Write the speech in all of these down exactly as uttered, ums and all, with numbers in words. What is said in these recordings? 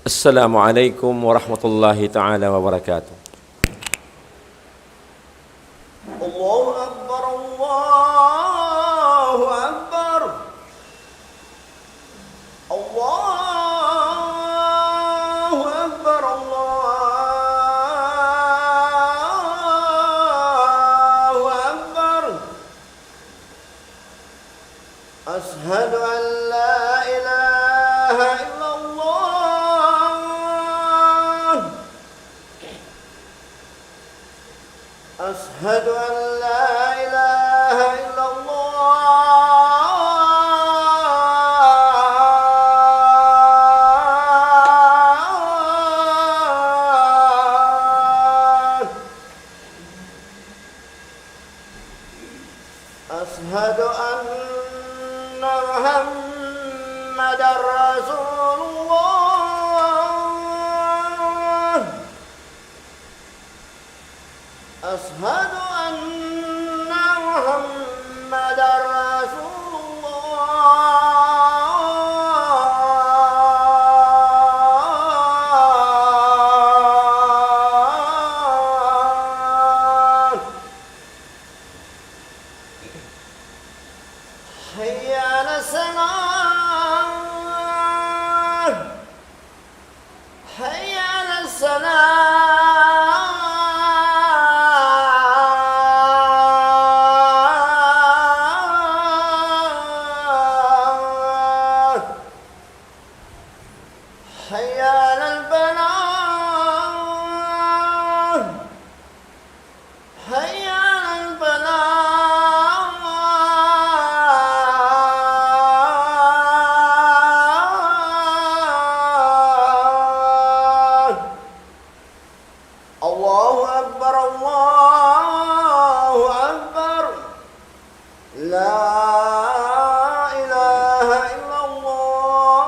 السلام عليكم ورحمة الله تعالى وبركاته. الله أكبر، الله أكبر. الله أكبر، الله أكبر. أشهد أن لا إله إلا الله. أشهد أن لا إله إلا الله. أشهد أن محمدا رسول الله. أشهد أن محمدا رسول الله. حي على الصلاة. حي على الصلاة. حي على الفلاح. حي على الفلاح. الله أكبر، الله أكبر. لا إله إلا الله.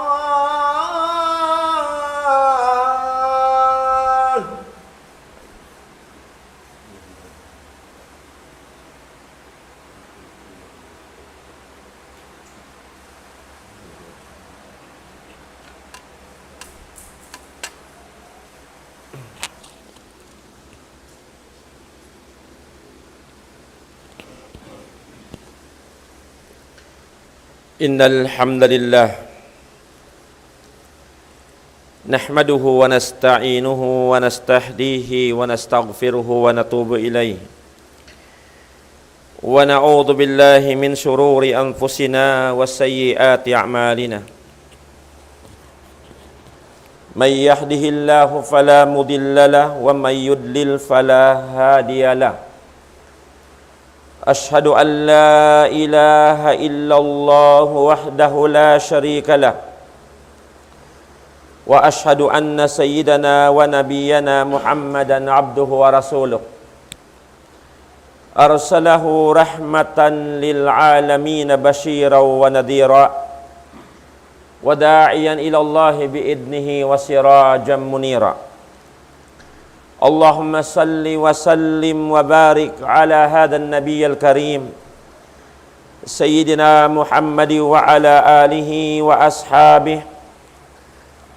إن الحمد لله نحمده ونستعينه ونستهديه ونستغفره ونتوب إليه، ونعوذ بالله من شرور أنفسنا وسيئات أعمالنا. من يهده الله فلا مضل له، ومن يضلل فلا هادي له. أشهد أن لا إله إلا الله وحده لا شريك له، وأشهد أن سيدنا ونبينا محمدا عبده ورسوله، أرسله رحمة للعالمين بشيرا ونذيرا، وداعيا إلى الله بإذنه وسراجا منيرا. اللهم صل وسلم وبارك على هذا النبي الكريم سيدنا محمد وعلى آله وأصحابه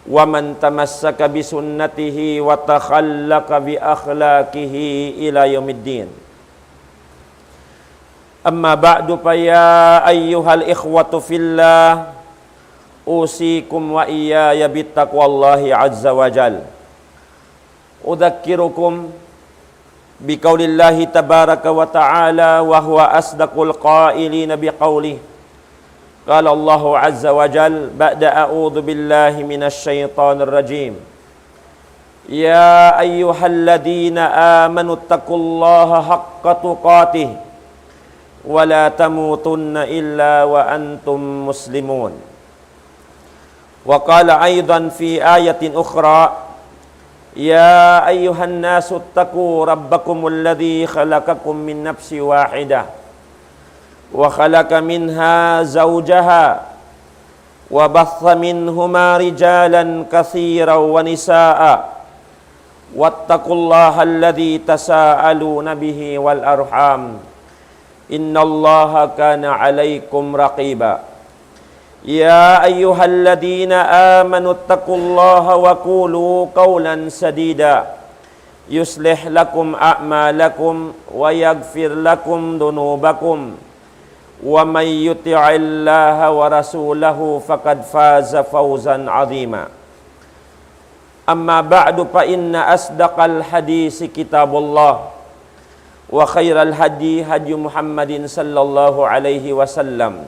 ومن تمسك بسنته وتخلق بأخلاقه إلى يوم الدين. أما بعد، فيا أيها الإخوة في الله، أوصيكم وإياي بتقوى الله عز وجل. أذكركم بقول الله تبارك وتعالى، وهو أصدق القائلين بقوله، قال الله عز وجل بعد أعوذ بالله من الشيطان الرجيم، يا أيها الذين آمنوا اتقوا الله حق تقاته ولا تموتن إلا وأنتم مسلمون. وقال أيضا في آية أخرى، يا أيها الناس اتقوا ربكم الذي خلقكم من نفس واحدة وخلق منها زوجها وبث منهما رجالا كثيرا ونساء واتقوا الله الذي تساءلون به والأرحام إن الله كان عليكم رقيبا. يا أيها الذين آمنوا اتقوا الله وقولوا قولا سديدا يصلح لكم أعمالكم ويغفر لكم ذنوبكم ومن يطع الله ورسوله فقد فاز فوزا عظيما. أما بعد، فإن أصدق الحديث كتاب الله، وخير الهدي هدي محمد صلى الله عليه وسلم،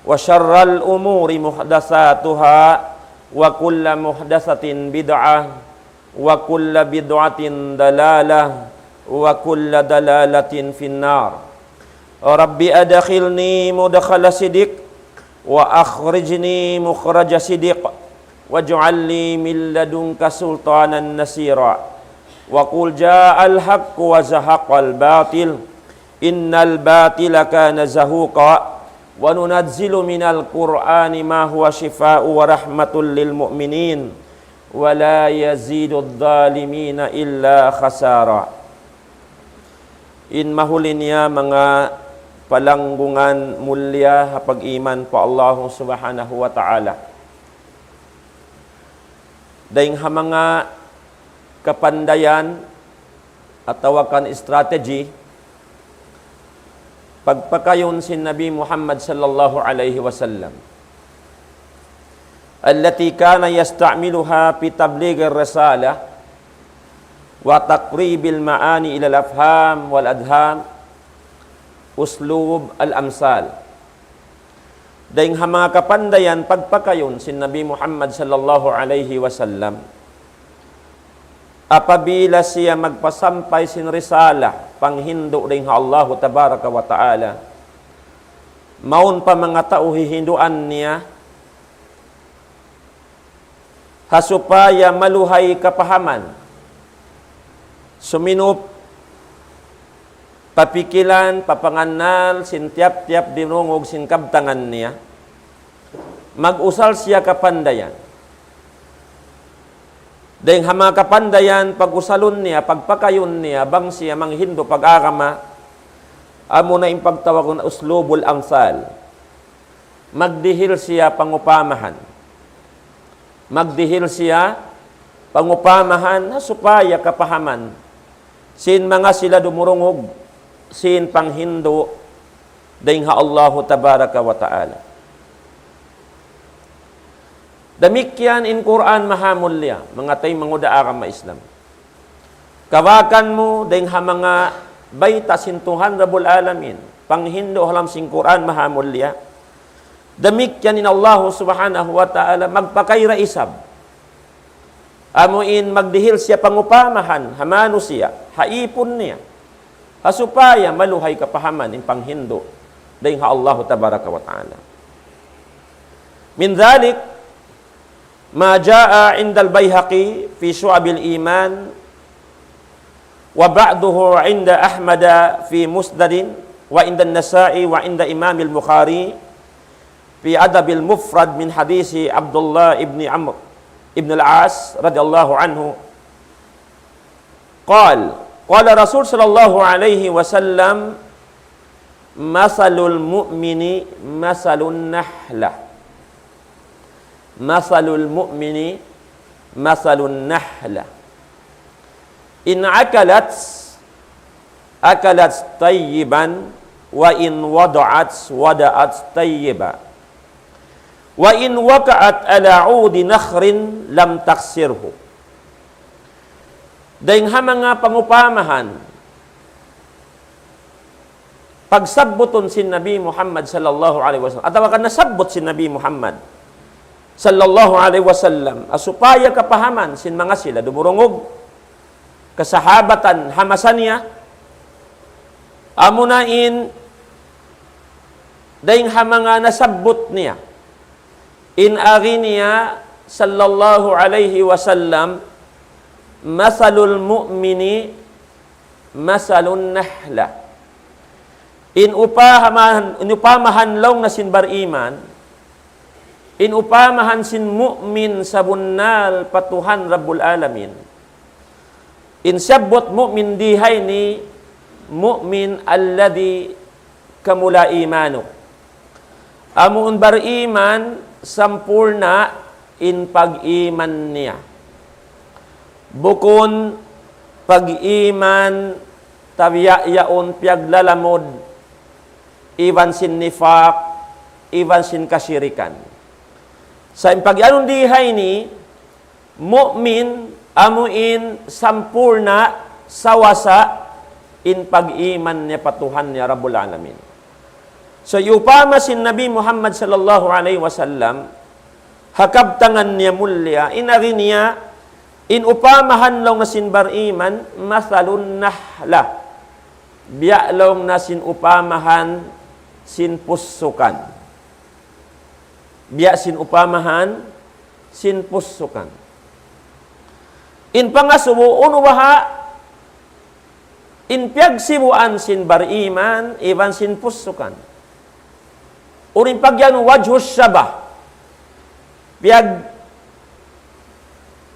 وشر الأمور محدثاتها، وكل محدثة بدعة، وكل بدعة ضلالة، وكل ضلالة في النار. رب أدخلني مدخل صدق وأخرجني مخرج صدق واجعل لي من لدنك سلطانا نصيرا. وقل جاء الحق وزهق الباطل إن الباطل كان زهوقا. وننزل من القرآن ما هو شفاء ورحمة للمؤمنين ولا يزيد الظالمين إلا خسارا. In mahuli niya manga palanggungan mulia ha pag-iman pa Allah Subhanahu wa Ta'ala. Dayng ha manga kapandayan atawa kan strategy pagpakayun sin Nabi Muhammad sallallahu alayhi wasallam, التي كان يستعملها في تبليغ الرسالة وتقريب المعاني إلى الأفهام والأذهان، أسلوب الأمثال. Dayng ha manga kapandayan pagpakayun sin Nabi Muhammad sallallahu alayhi wasallam, apabila siya magpasampay sin risala, panghindu' dayng ha Allahu Tabaraka wa Ta'ala, mawn pa manga tau hihinduan niya, ha supaya maluhay kapahaman, suminup pa pikilan, pa pangannal sin tiyap-tiyap dinungug sin kabtangan niya, mag-usal siya kapandayan. Dayng ha manga kapandayan pag-usalun niya, pagpakayun niya, bang siya manghindu' pag-agama, amuna in pagtawagun uslubul amsal. Magdihil siya pangupamahan. Magdihil siya pangupamahan, ha supaya kapahaman sin manga sila dumurungug sin panghindu' dayng ha Allahu Tabaraka wa Ta'ala. Damikkiyan in Qur'an mahamulliya, manga taymanghud ha agama Islam. Kawakan mu dayng ha manga bayta' sin Tuhan Rabbul Alamin, panghindu' ha lawm sin Qur'an mahamulliya. Damikkiyan in Allahu Subhanahu wa Ta'ala magpakaira isab. Amu in magdihil siya pangupamahan ha manusiya', ha ipun niya, ha supaya maluhay kapahaman in panghindu' dayng ha Allahu Tabaraka wa Ta'ala. من ذلك ما جاء عند البيهقي في شعب الإيمان، وبعضه عند أحمد في مسند، وعند النسائي، وعند إمام البخاري في أدب المفرد من حديث عبد الله بن عمرو بن العاص رضي الله عنه قال، قال رسول صلى الله عليه وسلم: مثل المؤمن مثل النحلة، مثل المؤمن مثل النحلة، إن أكلت أكلت طيبا، وإن وضعت وضعت طيبا، وإن وقعت على عود نخل لم تكسره. Dayng ha manga pangupamahan pagsabbutun sin Nabi Muhammad sallallahu alayhi wasallam, atawa kan nasabbut sin Nabi Muhammad sallallahu alayhi wasallam, ha supaya kapahaman sin manga sila dumurungug kasahabatan ha masa niya, amuna in dayng ha manga nasabbut niya, in agi niya sallallahu alayhi wasallam, مثل المؤمن مثل النحلة. In upamahan, in upamahan laung na sin bariman, in upamahan sin mu'min sabunnal pa Tuhan Rabbul Alamin. In siyabbut mu'min di ha ini, mu'min الذي كمل إيمانه. Amu in bariman, sampurna' in pag-iman niya. Bukun pag-iman tabiya' yaun piyaglalamud, iban sin nifaq, iban sin kasirikan. Sa' in pag-iyanun di ha ini, mu'min, amu in sampurna', sawasa, in pag-iman niya pa Tuhan niya Rabbul Alamin. So, upama sin Nabi Muhammad sallallahu alayhi wasallam, ha kabtangan niya mulia, in agi niya, in upamahan laung niya sin bariman, مثل النحلة. Biya' laung niya sin upamahan sin pussukan. Biya' sin upamahan sin pussukan. In pangasubu, unu baha' in piyagsibuan sin bariman iban sin pussukan. Unu in pag-iyanun وجه الشبه.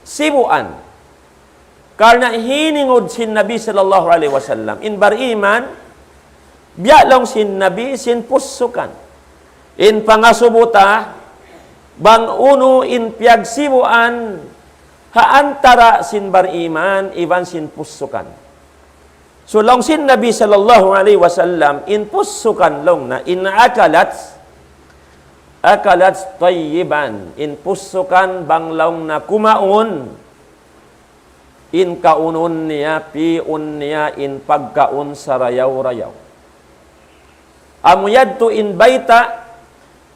Piyagsibuan. Karna' hiningud sin Nabi sallallahu alayhi wasallam, in bariman, biya' laung sin Nabi sin pussukan. In pangasubu ta, bang unu in piyagsibuan ha antara' sin bariman iban sin pussukan. So, laung sin Nabi sallallahu alayhi wasallam, in pussukan laung niya, in أكلت, أكلت طيبا, in pussukan bang laung niya kumaun, in kaunun niya, pi'un niya, in pagkaun sarayaw-rayaw. Amu yadtu in bayta'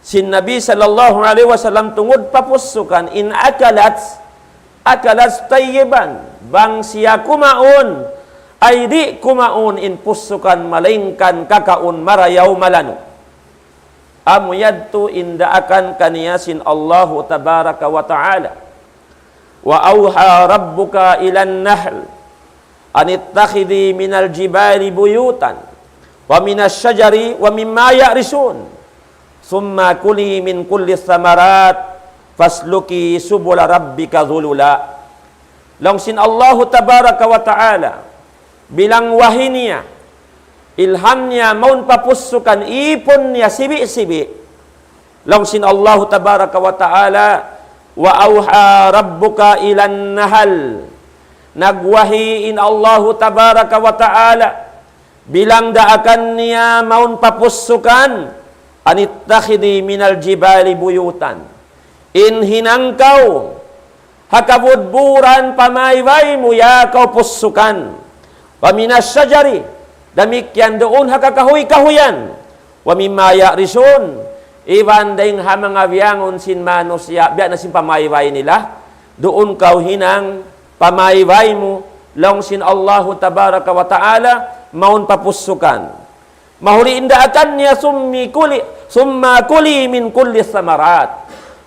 sin Nabi sallallahu alayhi wasallam tungud pa pussukan, in أكلت, أكلت طيبا, bang siya kumaun, ay di' kumaun in pussukan, malaingkan kakaun marayaw malanu'. Amu yadtu in daakan kaniya sin Allahu tabaraka wa ta'ala. وأوحى ربك إلى النحل أن اتخذي من الجبال بيوتا ومن الشجر ومما يعرشون ثم كلي من كل الثمرات فاسلكي سبل ربك ذللا. Laung sin Allahu tabaraka wa ta'ala, bilang wahi niya, ilham niya mawn pa pussukan, ipun niya sibi'-sibi'. Laung sin Allahu tabaraka wa ta'ala, وأوحى ربك إلى النحل. Nagwahi in Allahu tabaraka wa ta'ala, bilang daakan niya mawn pa pussukan, أن اتخذي من الجبال بيوتا. In hinang kaw ha kabudburan pamaybay mu, ya kaw pussukan. ومن الشجر, damikkiyan duun ha kakahuy-kahuyan. ومما يعرشون, iban dayng ha manga biyangun sin manusiya', biya' na sin pamaybay nila, duun kaw hinang pamaybay mu, laung sin Allahu tabaraka wa ta'ala, mawn pa pussukan. Mahuli in daakan niya, ثم كلي، ثم كلي من كل الثمرات.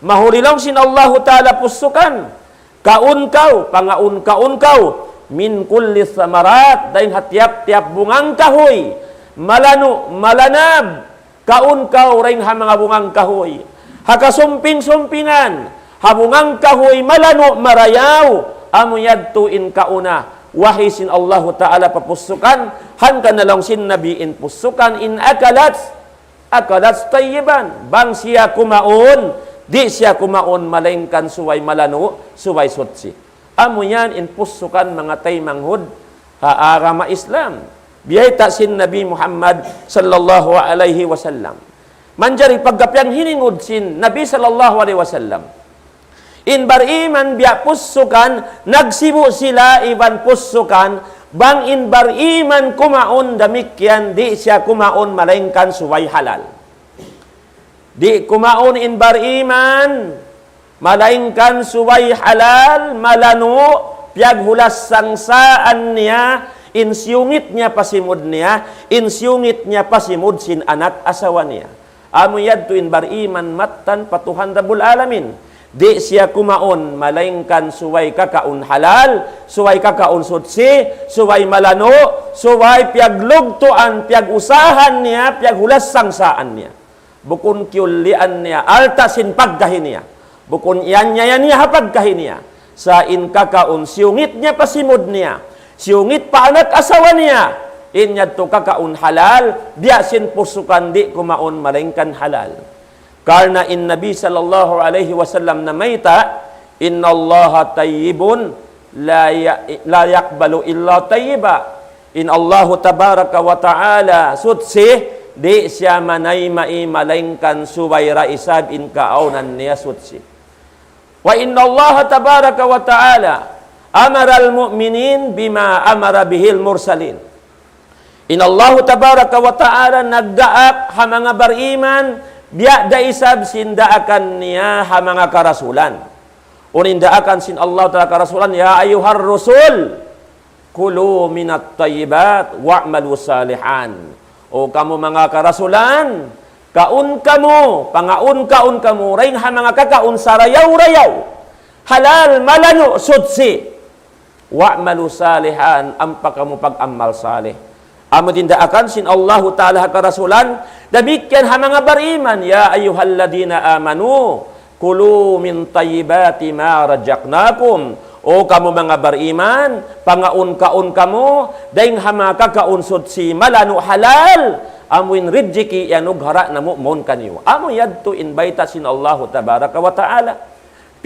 Mahuli laung sin Allahu Ta'ala pussukan, kaun kaw, pangaun-kaun kaw, من كل الثمرات, dayn ha tiyap-tiyap bungang kahuy, malanu', malanab, kaun kaw dayn ha manga bungang kahuy. Ha kasumping-sumpingan, ha bungang kahuy malanu' marayaw, amu yadtu in kauna, wahi sin Allahu Ta'ala pa pussukan, hangkan na laung sin Nabi in pussukan, إن أكلت، أكلت طيبا. Bang siya kumaun, di' siya kumaun malaingkan subay malanu', subay suchi. Amu yan in pussukan manga taymanghud ha agama Islam. Biyayta' sin Nabi Muhammad sallallahu alayhi wasallam. Manjari pagga piyaghiningud sin Nabi sallallahu alayhi wasallam. In bariman biya' pussukan, nagsibu' sila iban pussukan, bang in bariman kumaun damikkiyan, di' siya kumaun malaingkan subay halal. Di' kumaun in bariman, malaingkan subay halal, malanu', piyaghulas sangsaan niya, in siyungit niya pa simud niya, in siyungit niya pa simud sin anak asawa niya. Amu yadtu in bariman mattan pa Tuhan Rabbul Alamin. Di' siya kumaun, malaingkan subay kakaun halal, subay kakaun suchi, subay malanu', subay piyaglugtuan, piyag-usahan niya, piyaghulas sangsaan niya. Bukun kiyulian niya, alta' sin pagkahi niya. Bukun iyan niya, iyan niya ha pagkahi niya. Sa' in kakaun, siyungit niya pa simud niya. Siyungit pa anak asawa niya. In yadtu kakaun halal, biya' sin pussukan di' kumaun malaingkan halal. Karna' in Nabi sallallahu alayhi wasallam namayta', إن الله طيب لا ي-، لا يقبل إلا طيبا. In Allahu tabaraka wa ta'ala suchi, di' siya manayma' malaingkan subay da isab in kaawnan niya suchi. وإن الله تبارك وتعالى أمر المؤمنين بما أمر به المرسلين. In Allahu tabaraka wa ta'ala nagdaak ha manga bariman, biya' da isab sin daakan niya ha manga karasulan. Unu in daakan sin Allah ta'ala karasulan, يا أيها الرسل كلوا من الطيبات واعملوا صالحا. O kamu manga karasulan, kaun kamu, pangaun-kaun kamu, dayn ha manga kakaun sarayaw-rayaw. Halal, malanu', suchi. واعملوا صالحا, ampa kamu pag-amal salih. Amu in daakan sin Allahu ta'ala ha karasulan, damikkiyan ha manga bariman, يا أيها الذين آمنوا كلوا من طيبات ما رزقناكم. O kamu manga bariman, pangaun-kaun kamu, dayn ha manga kakaun suchi malanu' halal, amu in rijiki iyanughara' namu' mawn kaniyu. Amu yadtu in bayta' sin Allahu tabaraka wa ta'ala.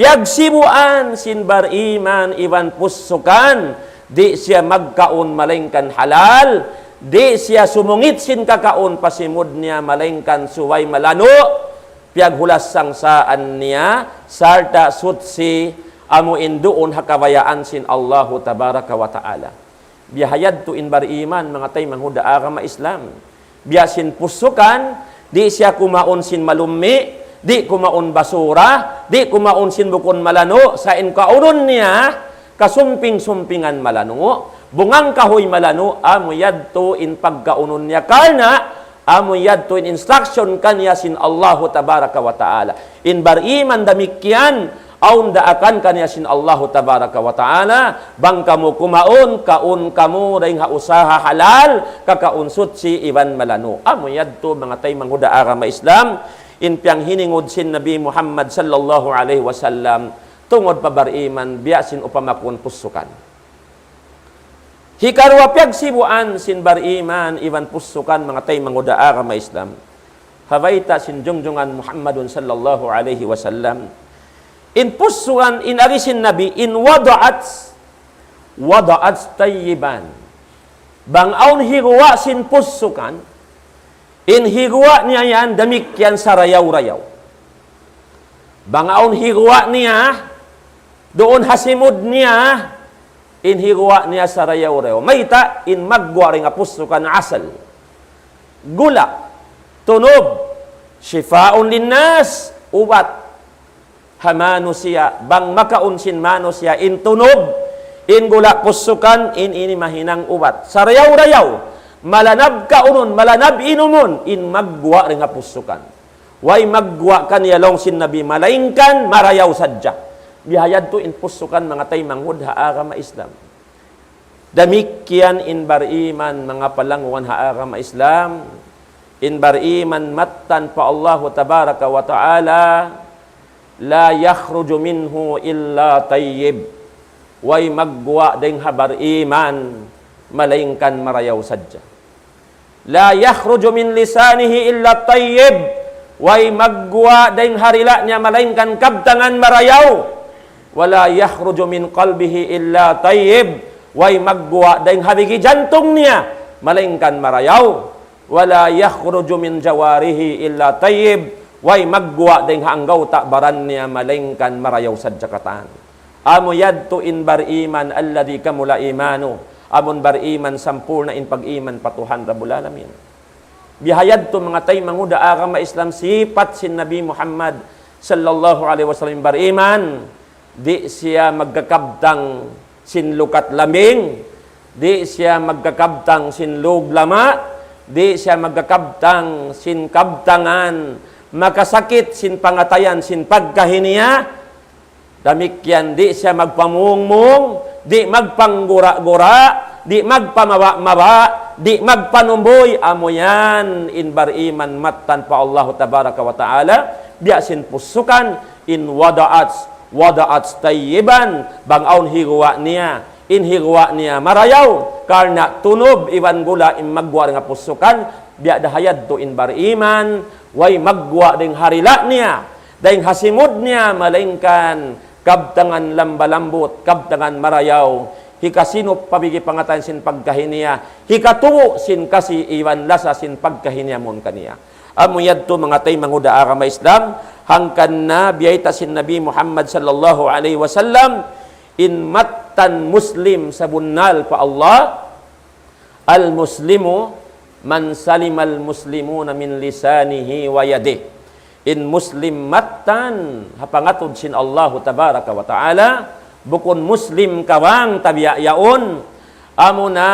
Piyagsibuan sin bariman iban pusukan, di' siya magkaun malaingkan halal, di' siya sumungit sin kakaun pa simud niya malaingkan subay malanu', piyaghulas sangsaan niya, sarta' suchi amu in duun ha kabayaan sin Allahu tabaraka wa ta'ala. Biya' ha yadtu in bariman, manga taymanghud ha agama Islam. Biya' sin pusukan, di' siya kumaun sin malummi', di' kumaun basura, di' kumaun sin bukun malanu', sa' in kaunun niya, kasumping-sumpingan malanu', bungang kahuy malanu', amu yadtu in pagkaunun niya. Karna', amu yadtu in instruction kaniya sin Allahu tabaraka wa ta'ala. In bariman damikkiyan, awn daakan kaniya sin Allahu tabaraka wa ta'ala, bang kamu kumaun, kaun kamu dayn ha usaha halal, kakaun suchi iban malanu'. Amu yadtu manga taymanghud ha agama Islam, in piyanghiningud sin Nabi Muhammad sallallahu alayhi wasallam, tungud pa bariman, biya' sin upama kun pusukan. Hikaruwa piyagsibuan sin bariman iban pusukan manga taymanghud ha agama Islam. Ha bayta' sin jungjungan Muhammadun sallallahu alayhi wasallam. In pusukan in agi sin Nabi in وضعت، وضعت طيبا. Bang awn higuwa' sin pusukan, in higuwa' niya yan damikkiyan sarayaw-rayaw. Bang awn higuwa' niya, duun ha simud niya, in higuwa' niya sarayaw-rayaw. Mayta', in magguwa' dayn ha pusukan asal. Gula', tunub, شفاء للناس, ubat ha manusiya', bang makaun sin manusiya', in tunub, in gula' pusukan, in ini mahinang ubat. Sarayaw-rayaw, malanab kaunun, malanab inumun, in magguwa' dayn ha pusukan. Way magguwa' kaniya laung sin Nabi, malaingkan marayaw sadja. Biya' ha yadtu in pusukan manga taymanghud ha agama Islam. Damikkiyan in bariman manga palanggungan ha agama Islam. In bariman mattan pa Allahu tabaraka wa ta'ala, لا يخرج منه إلا طيب. Way magguwa' dayn ha bariman, malaingkan marayaw sadja. لا يخرج من لسانه إلا الطيب. Way magguwa' dayn ha dila' niya malaingkan kabtangan marayaw. ولا يخرج من قلبه إلا طيب. Way magguwa' dayn ha bigi jantung niya malaingkan marayaw. ولا يخرج من جوارحه إلا طيب. Way magguwa' dayn ha anggawta' baran niya malaingkan marayaw sadja katan. Amu yadtu in bariman الذي كمل إيمانه. Amun bariman sampurna' in pag-iman pa Tuhan Rabbul Alamin. Biya' ha yadtu manga taymanghud ha agama Islam sipat sin Nabi Muhammad sallallahu alayhi wasallam in bariman. Di' siya magkakabtang sin lukat lambing. Di' siya magkakabtang sin lug lama'. Di' siya magkakabtang sin kabtangan makasakit sin pangatayan sin pagkahi niya. Damikkiyan di' siya magpamungmung, di' magpanggura-gura, di' magpamaba-maba, di' magpanumbuy, amu yan in bariman mattan pa Allahu tabaraka wa ta'ala, biya' sin pusukan, in وضعت، وضعت طيبا, bang awn higuwa' niya, in higuwa' niya marayaw, karna' tunub iban gula' in magguwa' dayn ha pusukan, biya' da ha yadtu in bariman, Way magguwa' dayn ha dila' niya, dayn ha simud niya, malaingkan kabtangan lamba-lambut, kabtangan marayaw, hikasinup pa bigi pangatayan sin pagkahi niya, hikatubu' sin kasi iban lasa sin pagkahi niya mawn kaniya. Amu yadtu manga taymanghud ha agama Islam, hangkan na biyayta' sin Nabi Muhammad sallallahu alayhi wasallam, in mattan Muslim sabunnal pa Allah, المسلم من سلم المسلمون من لسانه ويده. In Muslim mattan ha pangatud sin Allahu tabaraka wa ta'ala, bukun Muslim kawang tabiya' yaun, amuna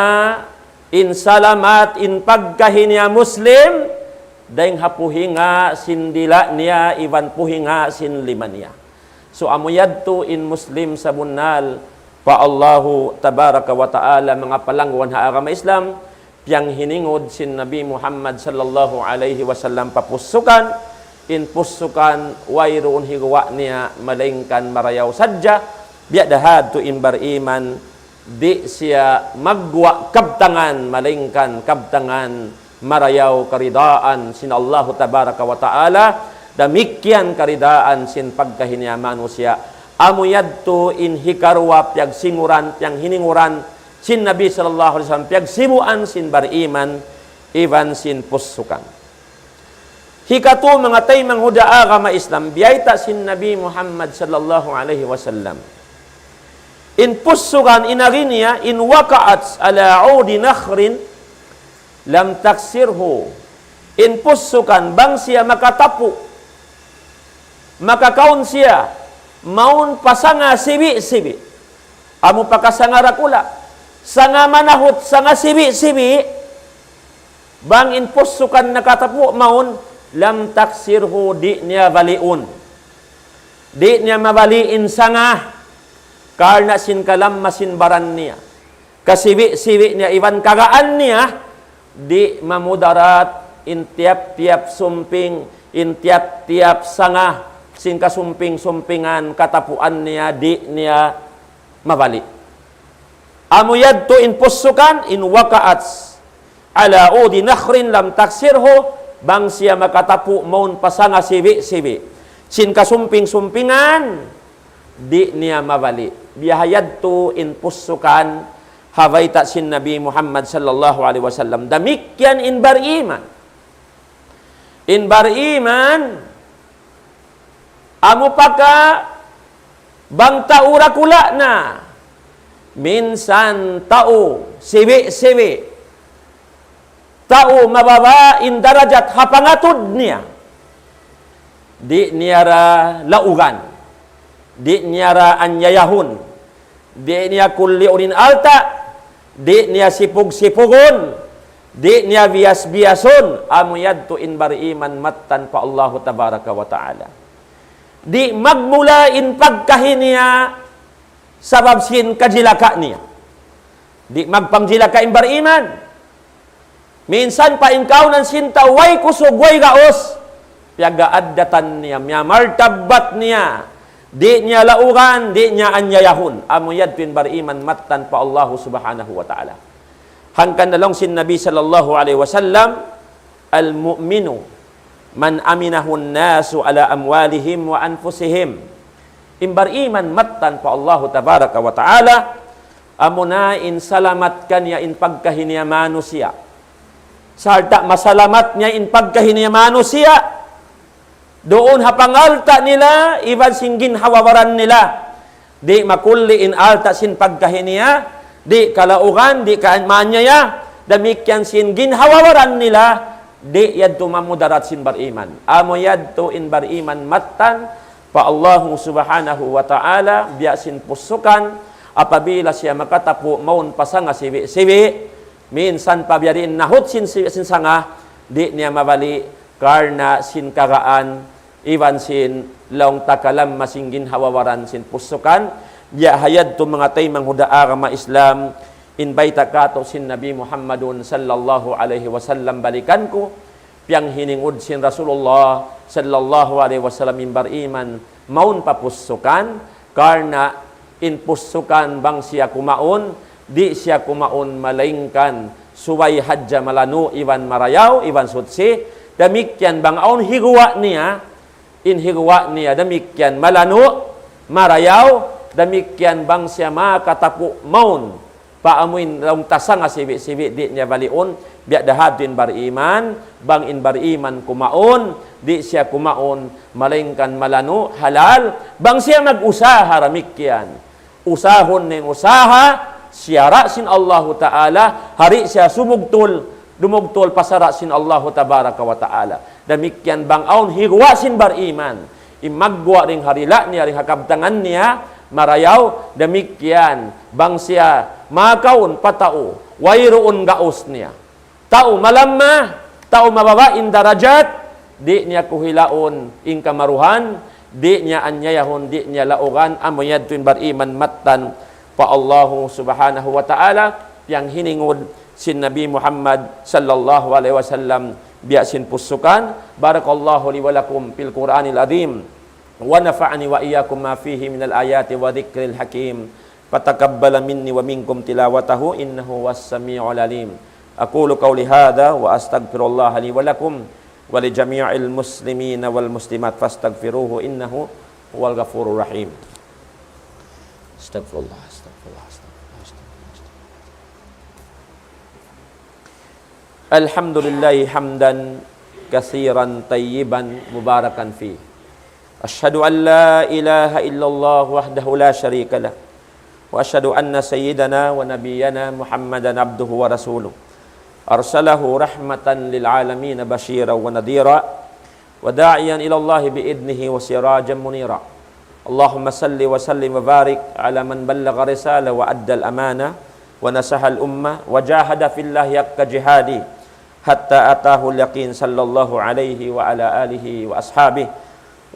in salamat in pagkahi niya Muslim, dayn ha puhinga sin dila' niya iban puhinga sin lima niya. So amu yadtu in Muslim sabunnal pa Allahu tabaraka wa ta'ala, manga palangguan ha agama Islam, piyanghiningud sin Nabi Muhammad sallallahu alayhi wasallam pa pussukan, in pussukan wayruun higuwa' niya malaingkan marayaw sadja, biya' da hadtu in bariman, di' siya magguwa' kabtangan, malaingkan kabtangan marayaw karidaan sin Allahu tabaraka wa ta'ala, damikkiyan karidaan sin pagkahi niya manusiya'. Amu yadtu in hikaruwa piyagsinguran, piyanghininguran sin Nabi sallallahu alayhi wasallam, piyagsibuan sin bariman, iban sin pussukan. Hikatu manga taymanghud ha agama Islam, biyayta' sin Nabi Muhammad sallallahu alayhi wasallam. In pussukan in agi niya, إن وقعت على عود نخل لم تكسره. In pussukan bang siya makatapu', makakaun siya, mawn pa sanga sibi'-sibi'. Amu pa ka sanga dakula'. Sanga manahut, sanga sibi'-sibi'. Bang in pussukan nakatapu' mawn, لم تكسره, di' niya baliun. Di' niya mabali' in sanga, karna' sin kalamma sin baran niya. Kasibi'-sibi' niya, iban kagaan niya, di' mamudarat in tiyap-tiyap sumping, in tiyap-tiyap sanga, sin kasumping-sumpingan, katapuan niya, di' niya mabali'. Amu yadtu in pussukan, إن وقعت على عود نخل لم تكسره, bang siya makatapu' mawn pa sanga sibi'-sibi'. Sin kasumping-sumpingan, di' niya mabali'. Biya' ha yadtu in pussukan, ha bayta' sin Nabi Muhammad sallallahu alayhi wasallam. Damikkiyan in bariman. In bariman, amu pa ka bang tau dakula' na, minsan tau sibi'-sibi', tau mababa' in darajat ha pangatud niya, di' niya da laugan, di' niya da anyayahun, di' niya kulliun in alta', di' niya sipug-sipugun, di' niya biyas-biyasun, amu yadtu in bariman mattan pa Allahu tabaraka wa ta'ala. Di' magmula in pagkahi niya sabab sin kajilaka niya. Di' magpangjilaka in bariman. Minsan pa in kaunan sin tau way kusug, way gaus, piyag-aaddatan niya, miyamartabat niya, di' niya laugan, di' niya anyayahun. Amu yadtu in bariman mattan pa Allahu subhanahu wa ta'ala. Hangkan na laung sin Nabi sallallahu alayhi wasallam, المؤمن من أمنه الناس على أموالهم وأنفسهم. In bariman mattan pa Allahu tabaraka wa ta'ala, amuna in salamat kaniya in pagkahi niya manusiya'. Sarta' masalamat niya in pagkahi niya manusiya'. Duun ha pangalta' nila, iban sin ginhawa-baran nila. Di' makulli in alta' sin pagkahi niya, di' kalaugan, di' ka maanyaya, damikkiyan sin ginhawa-baran nila, di' yadtu mamudarat sin bariman. Amu yadtu in bariman mattan pa Allahu subhanahu wa ta'ala, biya' sin pussukan, apabila siya makatapu' mawn pa sanga sibi'-sibi', minsan pa biya' diin nahut sin sibi', sin sanga, di' niya mabali', karna' sin kagaan, iban sin laung ta kalamma sin ginhawa-baran sin pussukan, biya' ha yadtu manga taymanghud ha agama Islam, in bayta' katu' sin Nabi Muhammadun sallallahu alayhi wasallam balikan ku, piyanghiningud sin Rasulullah sallallahu alayhi wasallam in bariman mawn pa pussukan, karna' in pussukan bang siya kumaun, di' siya kumaun malaingkan subay hadja malanu' iban marayaw iban suchi, Damikkiyan bang awn higuwa' niya, in higuwa' niya damikkiyan malanu', marayaw, damikkiyan bang siya makataku' mawn pa amuin laung ta sanga sibi'-sibi' di' niya baliun, biya' da hadtu in bariman, bang in bariman kumaun, di' siya kumaun, malaingkan malanu', halal, bang siya mag-usaha damikkiyan. Usahun niya in usaha, siyara' sin Allahu Ta'ala, ha di' siya sumugtul, dumugtul pa sara' sin Allahu Tabaraka wa Ta'ala. Damikkiyan bang awn higuwa' sin bariman. In magguwa' dayn ha dila' niya, dayn ha kabtangan niya, marayaw, damikkiyan. Bang siya makaun pa tau, wayruun gaus niya. Tau malamma, tau mababa' in darajat, di' niya kuhilaun in kamaruhan, di' niya anyayahun, di' niya laugan, amu yadtu in bariman mattan pa Allahu Subhanahu wa Ta'ala, piyanghiningud sin Nabi Muhammad sallallahu alayhi wasallam, biya' sin pusukan. بارك الله لي ولكم في القرآن العظيم، ونفعني وإياكم بما فيه من الآيات والذكر الحكيم، فتقبل مني ومنكم تلاوته إنه هو السميع العليم. أقول قولي هذا وأستغفر الله لي ولكم ولجميع المسلمين والمسلمات فاستغفروه إنه هو الغفور الرحيم. أستغفر الله، أستغفر الله، أستغفر الله، أستغفر الله. الحمد لله حمدا كثيرا طيبا مباركا فيه. أشهد أن لا إله إلا الله وحده لا شريك له، وأشهد أن سيدنا ونبينا محمدا عبده ورسوله، أرسله رحمة للعالمين بشيرا ونذيرا، وداعيا إلى الله بإذنه وسراجا منيرا. اللهم صل وسلم وبارك على من بلغ الرسالة وأدى الأمانة ونصح الأمة وجاهد في الله حق جهاده حتى أتاه اليقين، صلى الله عليه وعلى آله وأصحابه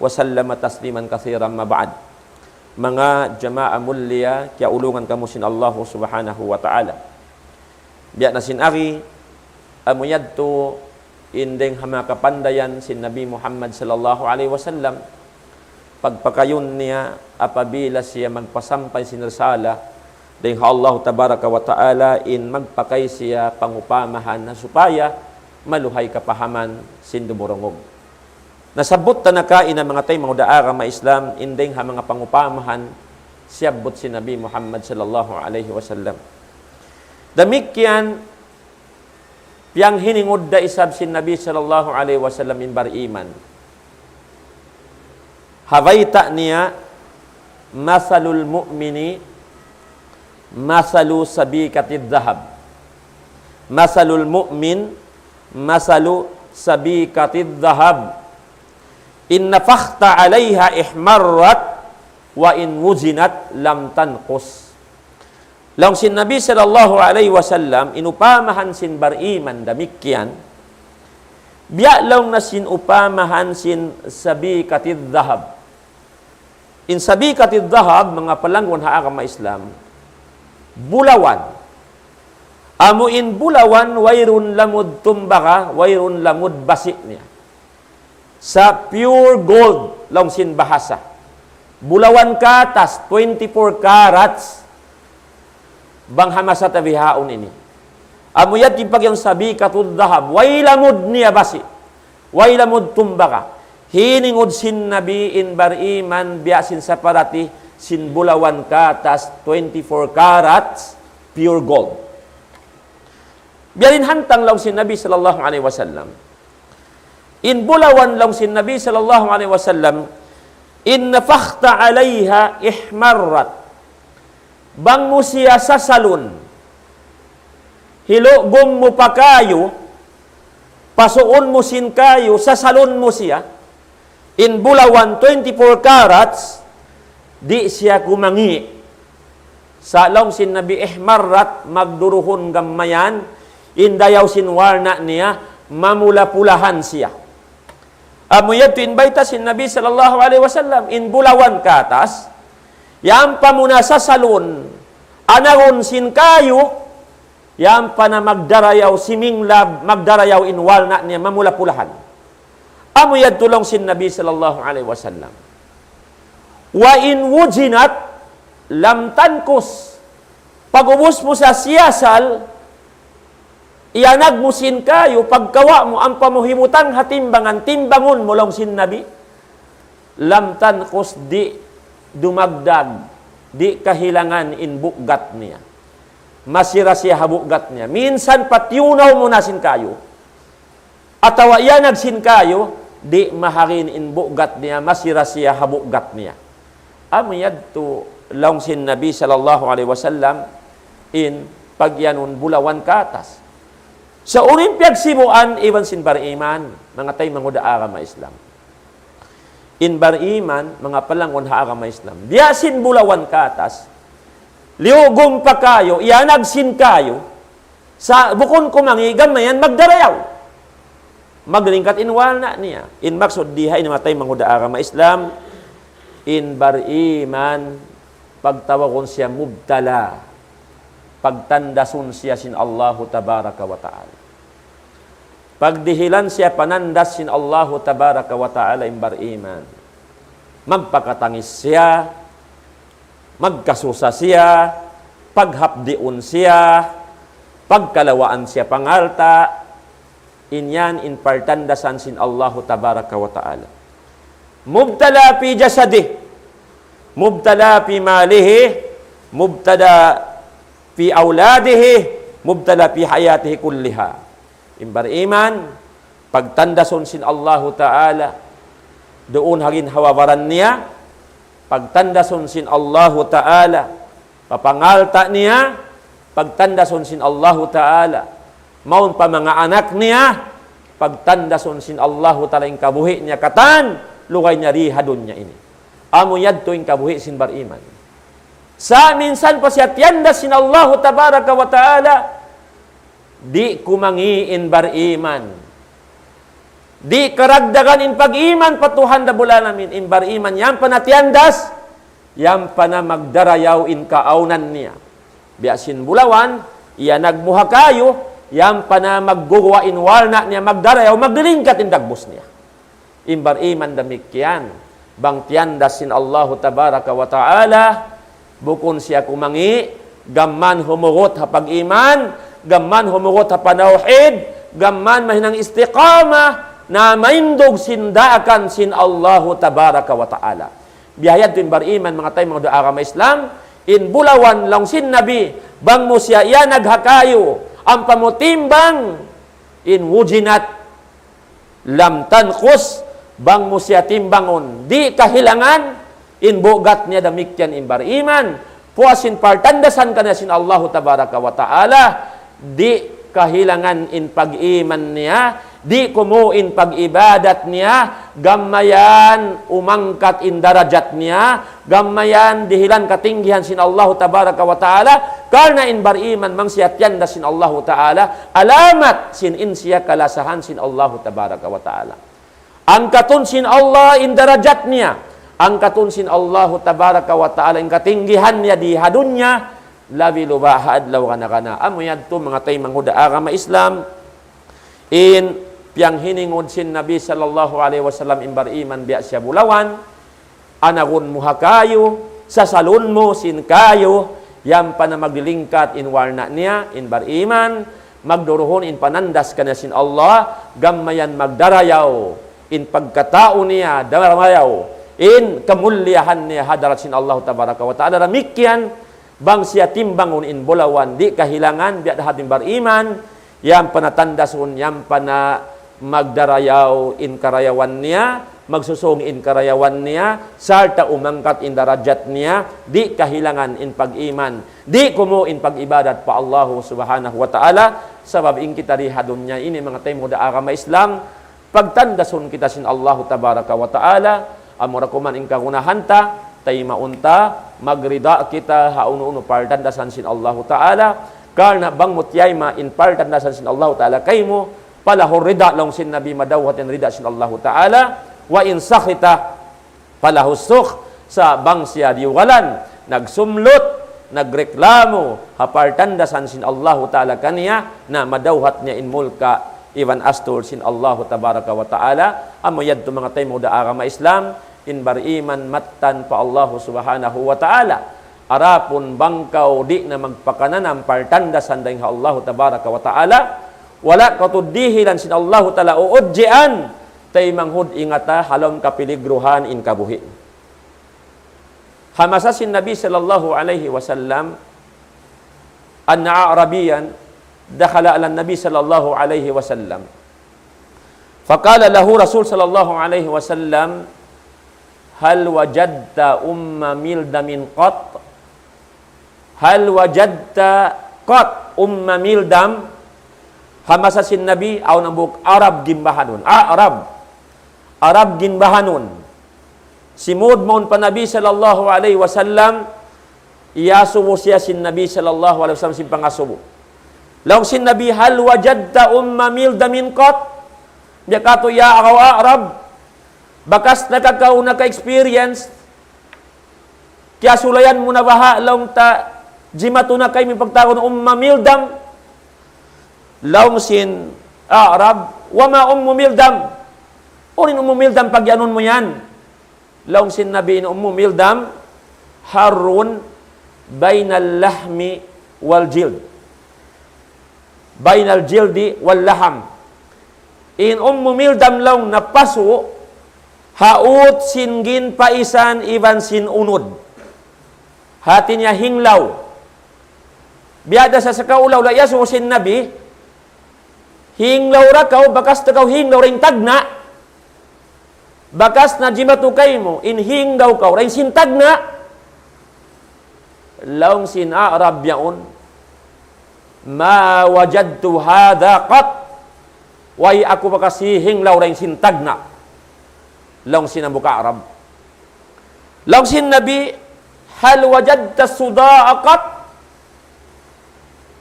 وسلم تسليما كثيرا، أما بعد. Manga jamaa mulia, kiyaulungan kamu sin Allahu Subhanahu wa Ta'ala. Biya' na sin ari, amu yadtu in dayng ha manga kapandayan sin Nabi Muhammad sallallahu alayhi wasallam, pagpakayun niya apabila siya magpasampay sin risala dayng ha Allahu Tabaraka wa Ta'ala, in magpakay siya pangupamahan na supaya maluhay kapahaman sin dumurungug. Nasabbut ta na kaina manga taymanghud ha agama Islam, in dayng ha manga pangupamahan siyabbut sin Nabi Muhammad sallallahu alayhi wasallam. Damikkiyan, piyanghiningud da isab sin Nabi sallallahu alayhi wasallam in bariman. Ha bayta' niya, مثل المؤمن مثل سبيكة الذهب. مثل المؤمن مثل سبيكة الذهب. إن نفخت عليها احمرت وإن وزنت لم تنقص. Laung sin Nabi sallallahu alayhi wasallam, in upamahan sin bariman damikkiyan, biya' laung na sin upamahan sin سبيكة الذهب. In سبيكة الذهب, manga palangguan ha agama Islam, bulawan. Amu in bulawan, wayruun lamud tumbaga, wayruun lamud basi' niya. Sa' pure gold, laung sin bahasa. Bulawan katas, twenty-four carats, bang ha masa ta bihaun ini. Amu yadtu in pag'iyanun سبيكة الذهب, way lamud niya basi', way lamud tumbaga. Hiningud sin Nabi in bariman biya' sin saparati sin bulawan katas, twenty-four carats, pure gold. Biya' diin hantang laung sin Nabi sallallahu alayhi wasallam. In bulawan laung sin Nabi sallallahu alayhi wasallam, إن نفخت عليها احمرت. Bang mu siya sasalun, hilugum mu pa kayu, pasuun mu sin kayu, sasalun mu siya, in bulawan twenty-four carats, di' siya kumangi'. Sa' laung sin Nabi, احمرت, magduruhun gam mayan, in dayaw sin warna' niya, mamula-pulahan siya. Amu yadtu in bayta' sin Nabi sallallahu alayhi wasallam, in bulawan katas, yan pa mu na sasalun, anagun sin kayu, yan pa na magdarayaw, siminglab, magdarayaw in warna' niya, mamula-pulahan. Amu yadtu laung sin Nabi sallallahu alayhi wasallam. وإن وزنت لم تنقص. Pag'ubus mu sa siyasal, Iyanag mu sin kayu, pagkawa' mu, ampa mu hibutang ha timbangan, timbangun mu laung sin Nabi. Lam tanqus, di' dumagdag, di' kahilangan in bugat niya. Masi ra siya ha bugat niya. Minsan pa tiyunaw mu na sin kayu. Atawa iyanag sin kayu, di' maharin in bugat niya, masi ra siya ha bugat niya. Amu yadtu laung sin Nabi sallallahu alayhi wasallam in pagiyanun bulawan katas. Sa' unu in piyagsibuan iban sin bariman, manga taymanghud ha agama Islam. In bariman, manga palanggun ha agama Islam. Biya' sin bulawan katas, liyugum pa kayu, iyanag sin kayu, sa' bukun kumangi', gam mayan magdarayaw. Maglingkat in walna' niya. In maksud di ha ini, manga taymanghud ha agama Islam, in bariman, pagtawagun siya mubtala. Pagtandasun siya sin Allahu tabaraka wa ta'ala. Pagdihilan siya panandas sin Allahu tabaraka wa ta'ala in bariman. Magpakatangis siya, magkasusa siya, paghapdiun siya, pagkalawaan siya pangalta', in yan in partandasan sin Allahu tabaraka wa ta'ala. Mubtala fi jasadihi, mubtala fi malihi, mubtala fi awladihi, mubtala fi hayatihi kulliha. In bariman, pagtandasun sin Allahu ta'ala, duun ha ginhawa-baran niya, pagtandasun sin Allahu ta'ala, pa pangalta' niya, pagtandasun sin Allahu ta'ala, mawn pa manga anak niya, pagtandasun sin Allahu ta'ala in kabuhi' niya katan, lugay niya di ha dunya ini. Amu yadtu in kabuhi' sin bariman. Sa' minsan pa siya tiyandas sin Allahu tabaraka wa ta'ala, di' kumangi' in bariman. Di' karagdagan in pag-iman pa Tuhan Rabbul Alamin. In bariman, yan pa na tiyandas, yan pa na magdarayaw in kaawnan niya. Biya' sin bulawan, iyanag mu ha kayu, yan pa na magguguwa' in walna' niya, magdarayaw, maglilingkat in dagbus niya. In bariman damikkiyan. Bang tiyandas sin Allahu tabaraka wa ta'ala, bukun siya kumangi', gam mayan humugut ha pag-iman, gam mayan humugut ha panawhid, gam mayan mahinang istiqamah, na maindug sin daakan sin Allahu tabaraka wa ta'ala. Biya' ha yan in bariman, manga taymanghud ha agama Islam, in bulawan laung sin Nabi, bang mu siya iyanag ha kayu, ampa mu timbang, in wujinat, lam tanqus, bang mu siya timbangun, di' kahilangan, in bugat niya damikkiyan in bariman, puas in partandasan kaniya sin Allahu tabaraka wa ta'ala, di' kahilangan in pag-iman niya, di' kumu' in pag-ibadat niya, gam mayan umangkat in darajat niya, gam mayan dihilan katinggihan sin Allahu tabaraka wa ta'ala, karna' in bariman bang siya tiyandas sin Allahu ta'ala, alamat sin in siya kalasahan sin Allahu tabaraka wa ta'ala. Angkatun sin Allah in darajat niya, angkatun sin Allahu tabaraka wa ta'ala in katinggihan niya di ha dunya, labi luba' ha adlaw kana-kana. Amu yadtu manga taymanghud ha agama Islam, in piyanghiningud sin Nabi sallallahu alayhi wasallam in bariman biya' siya bulawan, anagun mu ha kayu, sasalun mu sin kayu, yan pa na maglilingkat in walna' niya, in bariman, magduruhun in panandas kaniya sin Allah, gam mayan magdarayaw, in pagkatau niya, darayaw, in kamulliyahan niya hadarat sin Allah tabaraka wa ta'ala, damikkiyan, bang siya timbangun in bulawan, di' kahilangan, biya' da ha in bariman, yan pa na tandasun, yan pa na magdarayaw in karayawan niya, magsusung in karayawan niya, sarta' umangkat in darajat niya, di' kahilangan in pag-iman, di' kumu' in pag-ibadat pa Allahu subhanahu wa ta'ala, sabab in kita di ha dunya ini manga taymanghud ha agama Islam, pagtandasun kita sin Allahu tabaraka wa ta'ala, amura kuman in kagunahan ta, taymaun ta, magrida kita ha unu-unu partandasan sin Allahu ta'ala, karna' bang mu tiyayma in partandasan sin Allahu ta'ala kaymu, فله الرضا laung sin Nabi, madawhat in rida sin Allahu ta'ala, وإن سخط فله السخط, sa' bang siya diyugalan, nagsumlut, nagreklamu, ha partandasan sin Allahu ta'ala kaniya, na madawhat niya in mulka' iban astur sin Allahu tabaraka wa ta'ala, amu yadtu manga taymanghud ha agama Islam, in bariman mattan pa Allahu subhanahu wa ta'ala. Adapun bang kaw di' na magpakananam partandasan dayn ha Allahu tabaraka wa ta'ala, Wala' kaw tuud dihilan sin Allahu Ta'ala uudjian, taymanghud ingata ha lawm kapiligruhan in kabuhi'. Ha masa sin Nabi sallallahu alayhi wasallam, أن أعرابيا دخل على النبي صلى الله عليه وسلم. فقال له رسول صلى الله عليه وسلم: هل وجدت أم ملدم قط؟ هل وجدت قط أم ملدم؟ Ha masa sin Nabi, awn hambuuk Arab gimbahanun. Arab. Arab gimbahanun. Simud mawn pa Nabi sallallahu alayhi wasallam, iyasubu siya sin Nabi sallallahu alayhi wasallam sin pangasubu. Laung sin Nabi, هل وجدت أم ملدم قط؟ Biya' katu', ya kaw Arab, bakas na ka kaw naka-experience, kiyasulayan mu na baha' laung ta jimatu na kaymu in pagtawagun Umma Mildam? Laung sin Arab, وما أم ملدم؟ Unu in Ummu Mildam pagiyanun mu yan? Laung sin Nabi, in Ummu Mildam, حر بين اللحم والجلد. بين الجلد واللحم. In Ummu Mildam laung niya pasu' ha ut sin ginpaisan iban sin unud. Hati niya hinglaw. Biya' da sa sakaula-ula iyasubu sin Nabi, hinglaw ra kaw, bakas da kaw hinglaw dayn tagna'. Bakas na jimatu kaymu in hinglaw kaw dayn sin tagna'. Laung sin Arab yaun, ما وجدت هذا قط. Way aku bakas hihinglaw dayn sin tagna'. Laung sin hambuuk Arab. Laung sin Nabi, هل وجدت الصداع قط؟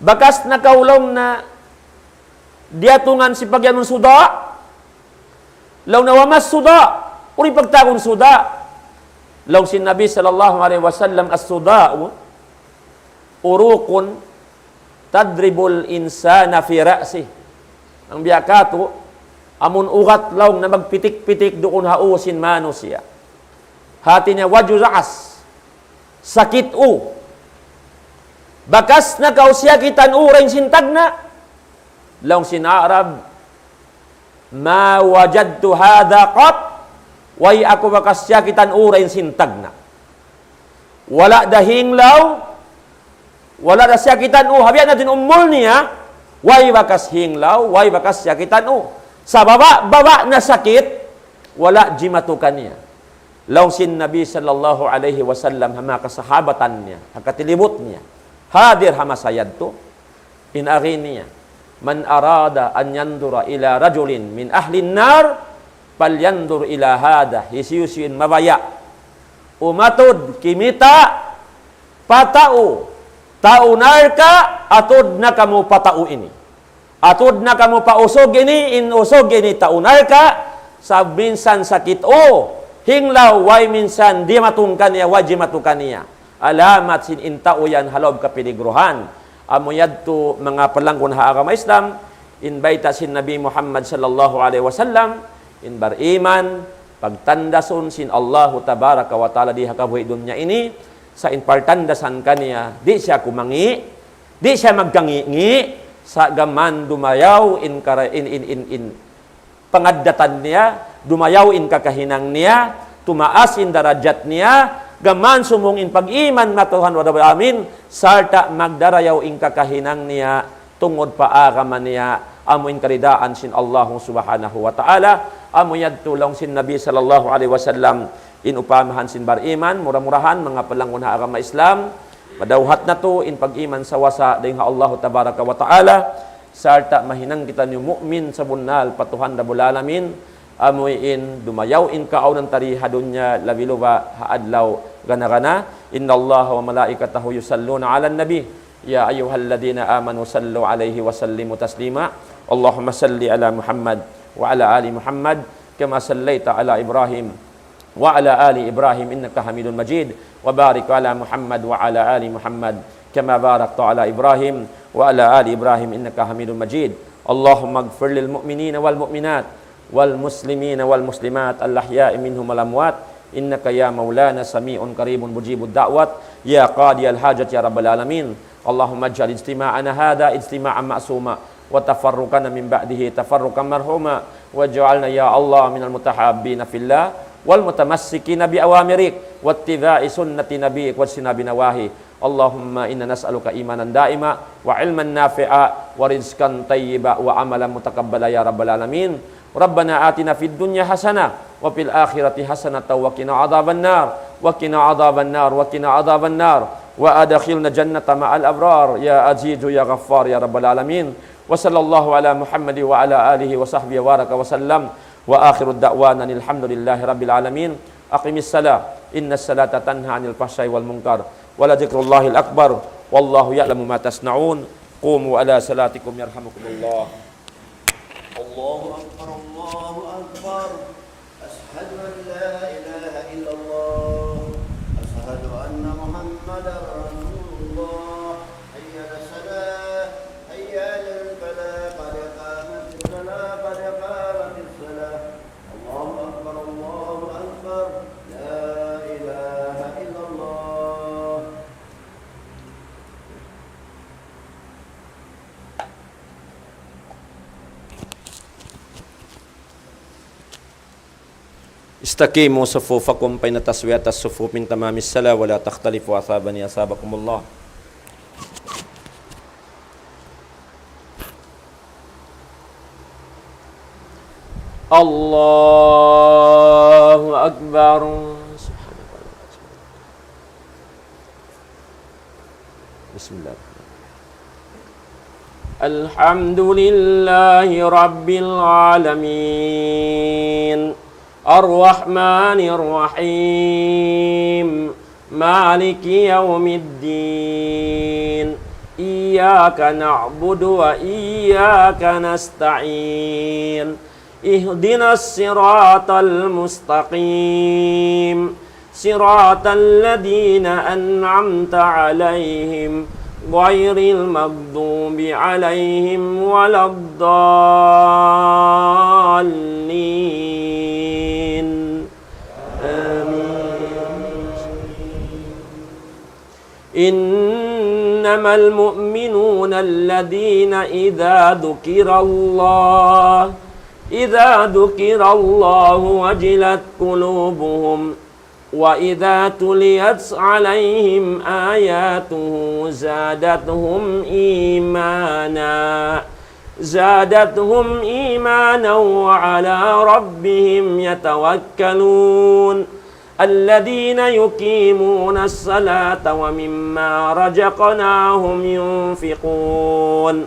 Bakas na kaw laung niya diyatungan sin pagiyanun suda'? Laung niya, وما الصداع؟ Unu in pagtawagun suda'? Laung sin Nabi sallallahu alayhi wasallam, الصداع عروق تضرب الإنسان في رأسه. Hangkan biya' katu', amun ugat laung niya magpitik-pitik duun ha ū sin manusiya'. Hati niya وجع رأس. Sakit ū. Bakas na kaw siyakitan ū dayn sin tagna'. Laung sin Arab, ما وجدت هذا قط. Way aku bakas siyakitan ū dayn sin tagna'. Wala' da hinglaw, wala' da siyakitan ū. Ha biya' na in umul niya, way bakas hinglaw, way bakas siyakitan ū. Sa' baba'-baba' na sakit, wala' jimatu kaniya. Laung sin Nabi sallallahu alayhi wasallam ha manga kasahabatan niya, ha katilibut niya, hadir ha masa yadtu, in agi niya, من أراد أن ينظر إلى رجل من أهل النار فلينظر إلى هذا. Hisiyu-siyu in mabaya' umatud kimita' pa tau, tau narka', atud na kamu pa tau ini. Atud na kamu pa usug ini, in usug ini tau narka', sabab minsan sakit ū, hinglaw, way minsan dimatung kaniya, way jimatu kaniya. Alamat sin in tau yan ha lawm kapiligruhan. Amu yadtu manga palanggun ha agama Islam, in bayta' sin Nabi Muhammad sallallahu alayhi wasallam, in bariman, pagtandasun sin Allahu tabaraka wa ta'ala di ha kabuhi' dunya ini, sa' in pagtandasan kaniya, di' siya kumangi', di' siya magkangi'-ngi', sa' gām dumayaw in kara-, in, in, in, in pangaddatan niya, dumayaw in kakahinang niya, tumaas in darajat niya, gām sumūng in pag-iman niya pa Tuhan Rabbul Alamin, sarta' magdarayaw in kakahinang niya, tungud pa agama niya, amu in karidaan sin Allahu Subhanahu wa Ta'ala, amu yadtu laung sin Nabi sallallahu alayhi wasallam, in upamahan sin bariman, mura-murahan, manga palanggun ha agama Islam, madawhat natu' in pag-iman sawasa dayn ha Allahu Tabaraka wa Ta'ala, sarta' mahinang kitaniyu mu'min sabunnal pa Tuhan Rabbul Alamin, amu in dumayaw in kaawnan ta di ha dunya labi luba' ha adlaw gana-gana. إن الله وملائكته يصلون على النبي يا أيها الذين آمنوا صلوا عليه وسلموا تسليما. اللهم صل على محمد وعلى آل محمد كما صليت على إبراهيم وعلى آل إبراهيم إنك حميد مجيد. وبارك على محمد وعلى آل محمد كما باركت على إبراهيم وعلى آل إبراهيم إنك حميد مجيد. اللهم اغفر للمؤمنين والمؤمنات والمسلمين والمسلمات الأحياء منهم والأموات إنك يا مولانا سميع قريب مجيب الدعوات يا قاضي الحاجات يا رب العالمين. اللهم اجعل اجتماعنا هذا اجتماعا معصوما وتفرقنا من بعده تفرقا مرحوما، واجعلنا يا الله من المتحابين في الله والمتمسكين بأوامرك واتباع سنة نبيك واجتناب نواهيك. اللهم إنا نسألك إيمانا دائما وعلما نافعا ورزقا طيبا وعملا متقبلا يا رب العالمين. ربنا آتنا في الدنيا حسنة وفي الآخرة حسنة وقنا عذاب النار، وقنا عذاب النار، وقنا عذاب النار، وأدخلنا الجنة مع الأبرار يا عزيز يا غفار يا رب العالمين. وصلى الله على محمد وعلى آله وصحبه وبارك وسلم، وآخر دعوانا أن الحمد لله رب العالمين. أقم الصلاة إن الصلاة تنهى عن الفحشاء والمنكر، ولذكر الله الأكبر، والله يعلم ما تصنعون. قوموا إلى صلاتكم يرحمكم الله. الله أكبر، الله أكبر. أشهد أن لا إله إلا الله. أشهد أن محمدا رسول الله. حي على الصلاة، حي على الفلاح، قد قامت الصلاة، قد قامت الصلاة. الله أكبر، الله أكبر. لا إله إلا الله. استقيموا صفوفكم بين تسوية الصفوف من تمام الصلاة ولا تختلفوا، أصابني أصابكم الله. الله أكبر. بسم الله. الحمد لله رب العالمين. الرحمن الرحيم. مالك يوم الدين. إياك نعبد وإياك نستعين. اهدنا الصراط المستقيم. صراط الذين أنعمت عليهم غير المغضوب عليهم ولا الضالين. آمين. إنما المؤمنون الذين إذا ذكر الله، إذا ذكر الله وجلت قلوبهم، وإذا تليت عليهم آياته زادتهم إيمانا، زادتهم إيمانا وعلى ربهم يتوكلون. الذين يقيمون الصلاة ومما رزقناهم ينفقون.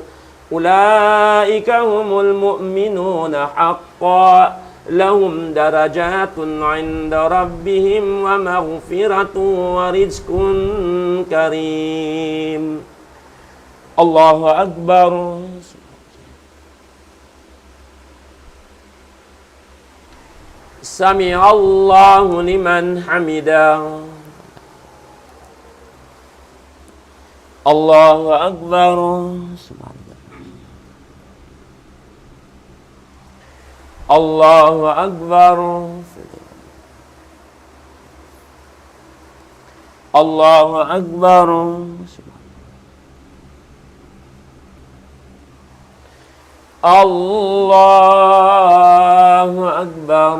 أولئك هم المؤمنون حقا. لهم درجات عند ربهم ومغفرة ورزق كريم. الله أكبر. سمع الله لمن حمده. الله أكبر. الله أكبر. الله أكبر. الله أكبر.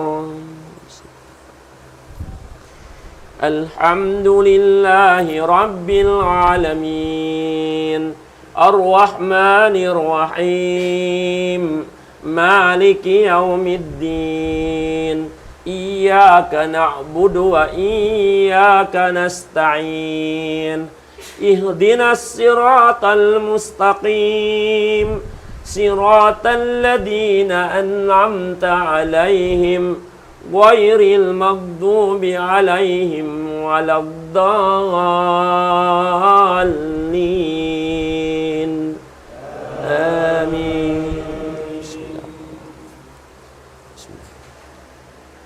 الحمد لله رب العالمين. الرحمن الرحيم. مالك يوم الدين. إياك نعبد وإياك نستعين. اهدنا الصراط المستقيم. صراط الذين أنعمت عليهم غير المغضوب عليهم ولا الضالين. آمين.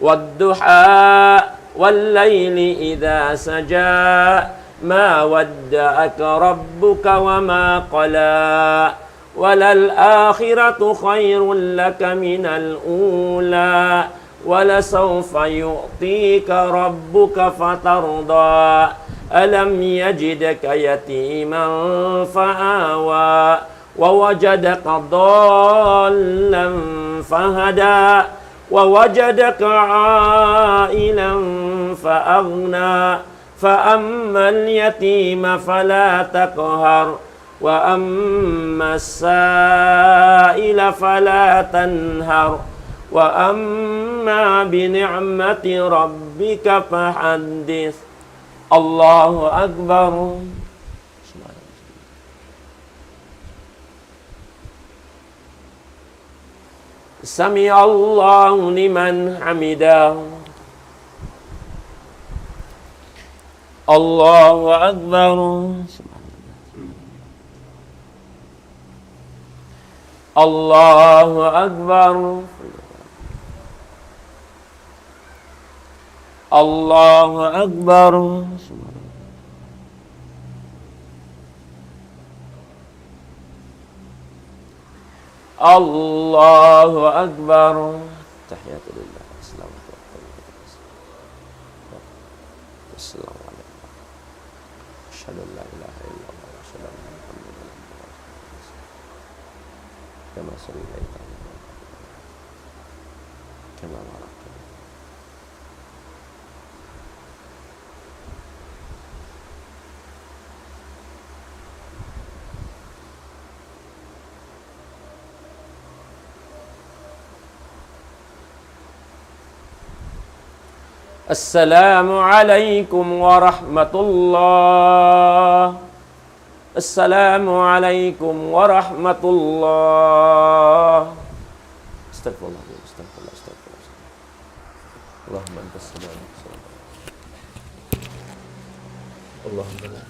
والضحى والليل إذا سجى. ما ودعك ربك وما قلى. وللآخرة خير لك من الأولى. ولسوف يعطيك ربك فترضى. ألم يجدك يتيما فآوى. ووجدك ضالا فهدى ووجدك عائلا فأغنى فأما اليتيم فلا تقهر وأما السائل فلا تنهر وأما بنعمة ربك فحدث. الله أكبر. سمع الله لمن حمده. الله أكبر. الله أكبر. الله أكبر. الله أكبر. التحيات لله. السلام عليكم. السلام عليكم. أشهد أن لا إله إلا الله وأشهد أن محمدا عبده ورسوله. كما صليت على إبراهيم كما باركت على السلام عليكم ورحمة الله. السلام عليكم ورحمة الله. أستغفر الله العظيم. أستغفر الله. أستغفر الله. اللهم أنت السلام. اللهم لا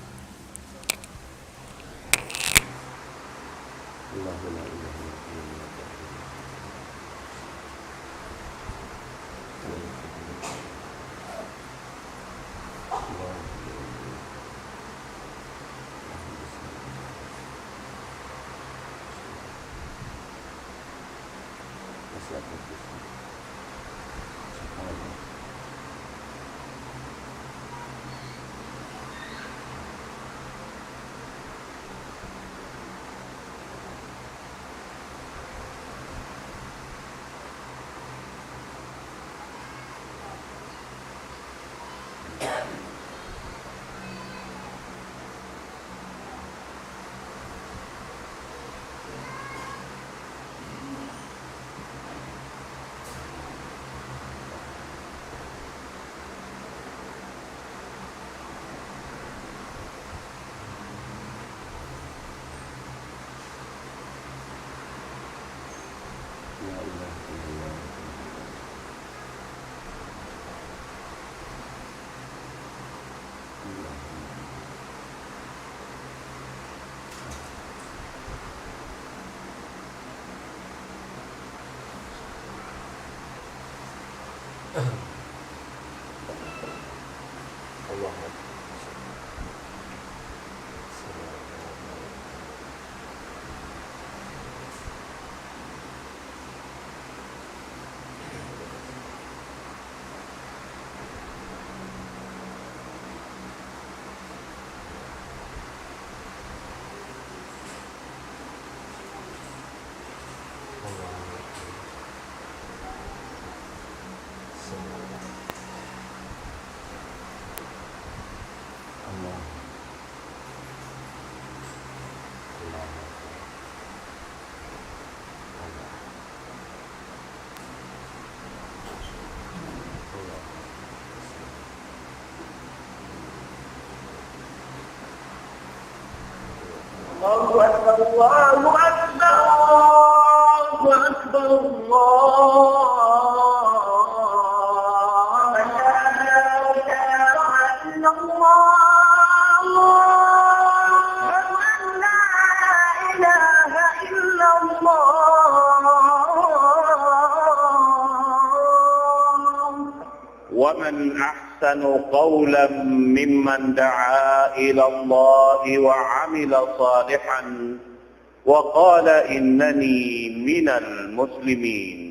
اللهم لا إله إلا أنت. الله أكبر، الله أكبر، الله أكبر، الله. أشهد أن لا إله إلا الله. أشهد أن لا إله إلا الله. ومن أحسن قولا ممن دعا إلى الله وعمل صالحا وقال إنني من المسلمين.